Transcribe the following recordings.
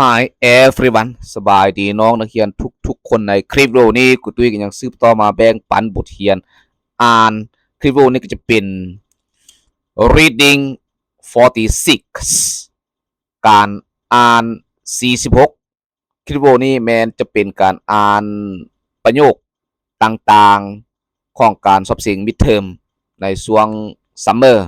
Hi everyone ສະບາຍດີນ້ອງນັກຮຽນທຸກໆຄົນ. ໃນຄລິບວິດີໂອນີ້ ຄູຕຸ້ຍກໍຍັງສືບຕໍ່ມາແບ່ງປັນບົດຮຽນອ່ານ. ຄລິບວິດີໂອນີ້ກໍຈະເປັນ reading forty-six ການອ່ານສີ່ສິບຫົກ. ຄລິບວິດີໂອນີ້ແມ່ນຈະເປັນການອ່ານປະໂຫຍກຕ່າງໆຂອງການສອບເສັງ midterm ໃນຊ່ວງ summer.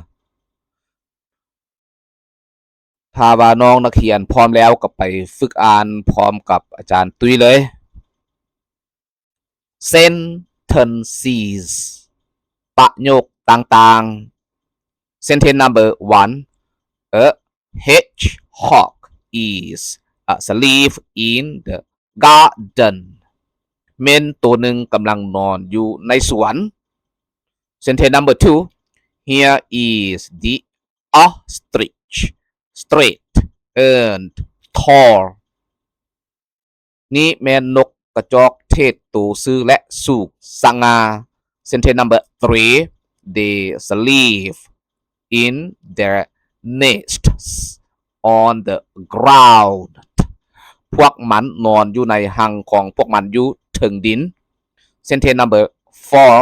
ຖ້າວ່ານ້ອງນັກຮຽນພ້ອມແລ້ວ ກໍໄປຝຶກອ່ານພ້ອມກັບອາຈານຕຸ້ຍເລີຍ. Sentences ປະໂຫຍກຕ່າງໆ. Sentence number one: A hedgehog is asleep in the garden. ເໝັນໂຕໜຶ່ງກຳລັງນອນຢູ່ໃນສວນ. Sentence number two: Here is the ostrich, straight and tall. ນີ້ແມ່ນນົກກະຈອກເທດໂຕຊື່ ແລະ ສູງສະຫງ່າ. Sentence number three: They sleep in their nests on the ground. ພວກມັນນອນຢູ່ໃນຮັງຂອງພວກມັນຢູ່ເທິງດິນ. Sentence number four: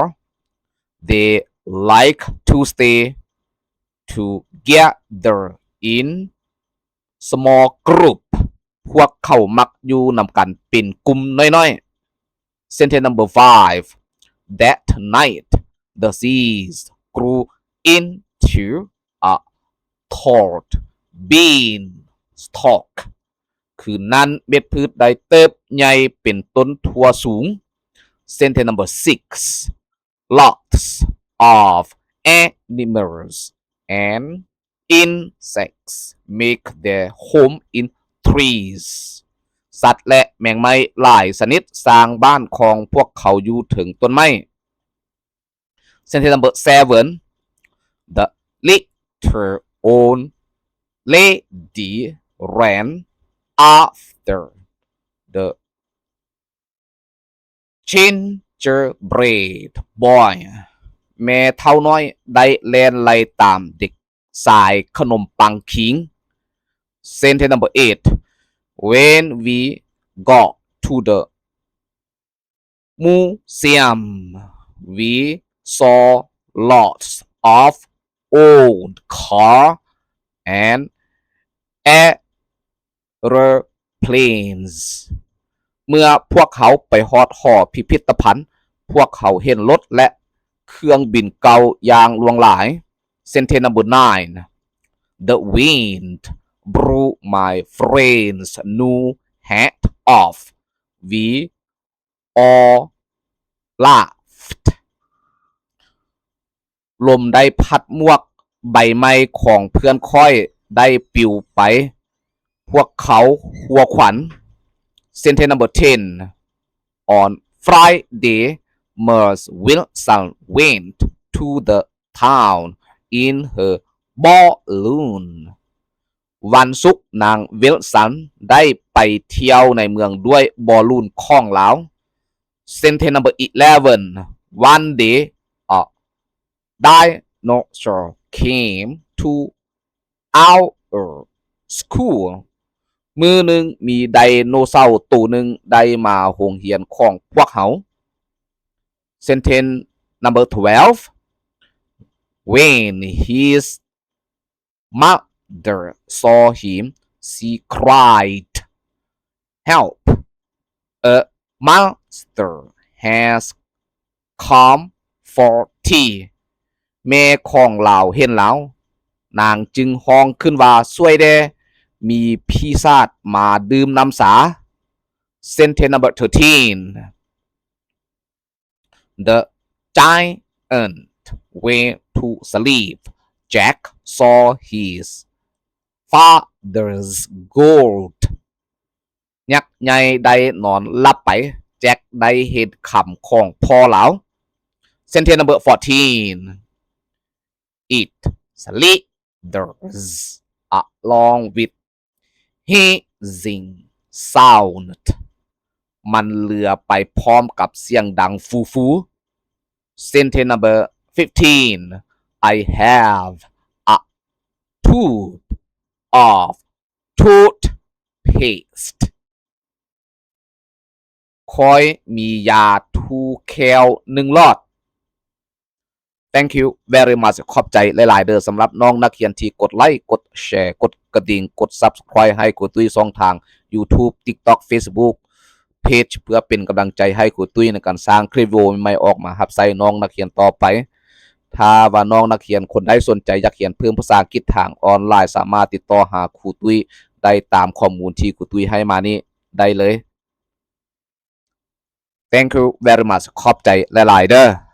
They like to stay together in small group. ພວກເຂົາມັກຢູ່ນຳກັນເປັນກຸ່ມນ້ອຍໆ. Sentence number five: That night, the seeds grew into a tall beanstalk. ຄືນນັ້ນເມັດພືດໄດ້ເຕີບໃຫຍ່ເປັນຕົ້ນຖົ່ວສູງ. Sentence number six: Lots of animals and insects make their home in trees. ສັດ ແລະ ແມງໄມ້ຫຼາຍຊະນິດສ້າງບ້ານຂອງພວກເຂົາຢູ່ເທິງຕົ້ນໄມ້. Sentence number seven: The little old lady ran after the gingerbread boy. ແມ່ເຖົ້ານ້ອຍໄດ້ແລ່ນໄລ່ຕາມເດັກຊາຍຂະໜົມປັງຄີງ. Sentence number eight: When we got to the museum, we saw lots of old car and aeroplanes. ເມື່ອພວກເຮົາໄປຮອດຫໍພິພິດຕະພັນ, ພວກເຮົາເຫັນລົດ ແລະ ເຄື່ອງບິນເກົ່າຢ່າງຫຼວງຫຼາຍ. Sentence number nine: The wind blew my friend's new hat off. We all laughed. ລົມໄດ້ພັດໝວກໃບໃໝ່ຂອງເພື່ອນຂ້ອຍໄດ້ປິວໄປ. ພວກເຂົາຫົວຂວັນ. Sentence number ten: On Friday, Miss Wilson went to the town in her balloon. ວັນສຸກ, ນາງ ວິລສັນ ໄດ້ໄປທ່ຽວໃນເມືອງດ້ວຍບໍລູນຂອງລາວ. Sentence number eleven: One day, a dinosaur came to our school. ມື້ໜຶ່ງ, ມີໄດໂນເສົາໂຕໜຶ່ງໄດ້ມາໂຮງຮຽນຂອງພວກເຮົາ. Sentence number twelve: When his mother saw him, she cried, "Help! A monster has come for tea." ແມ່ຂອງລາວເຫັນລາວ, ນາງຈຶ່ງຮ້ອງຂຶ້ນວ່າ, "ຊ່ວຍແດ່! ມີປີສາດມາດື່ມນ້ຳຊາ!" Sentence number thirteen: The giant went to sleep. Jack saw his father's gold. ຍັກໃຫຍ່ໄດ້ນອນຫຼັບໄປ, ແຈັກໄດ້ເຫັນຄຳຂອງພໍ່ລາວ. Sentence number fourteen: It slithers along with hissing sound. ມັນເລືອໄປພ້ອມກັບສຽງດັງຟູໆ. Sentence number fifteen: I have a tube of toothpaste. paste. ຂ້ອຍມີຢາຖູແຂ້ວໜຶ່ງຫຼອດ. Thank you very much. ຂອບໃຈຫຼາຍໆເດີ້ ສຳລັບນ້ອງນັກຮຽນທີ່ກົດໄລ, ກົດແຊ, ກົດກະດິ່ງ, ກົດ Subscribe ໃຫ້ຄູຕຸ້ຍຊ່ອງທາງ YouTube, TikTok, Facebook Page ເພື່ອເປັນກຳລັງໃຈໃຫ້ຄູຕຸ້ຍໃນການສ້າງຄລິບວິດີໂອໃໝ່ໆອອກມາຮັບໃຊ້ນ້ອງນັກຮຽນຕໍ່ໄປ. ຖ້າວ່ານ້ອງນັກຮຽນຄົນໃດສົນໃຈຢາກຮຽນເພີ່ມພາສາອັງກິດທາງອອນລາຍ, ສາມາດຕິດຕໍ່ຫາຄູຕຸ້ຍໄດ້ຕາມຂໍ້ມູນທີ່ຄູຕຸ້ຍໃຫ້ມານີ້ໄດ້ເລີຍ. Thank you very much. ຂອບໃຈຫຼາຍໆເດີ້.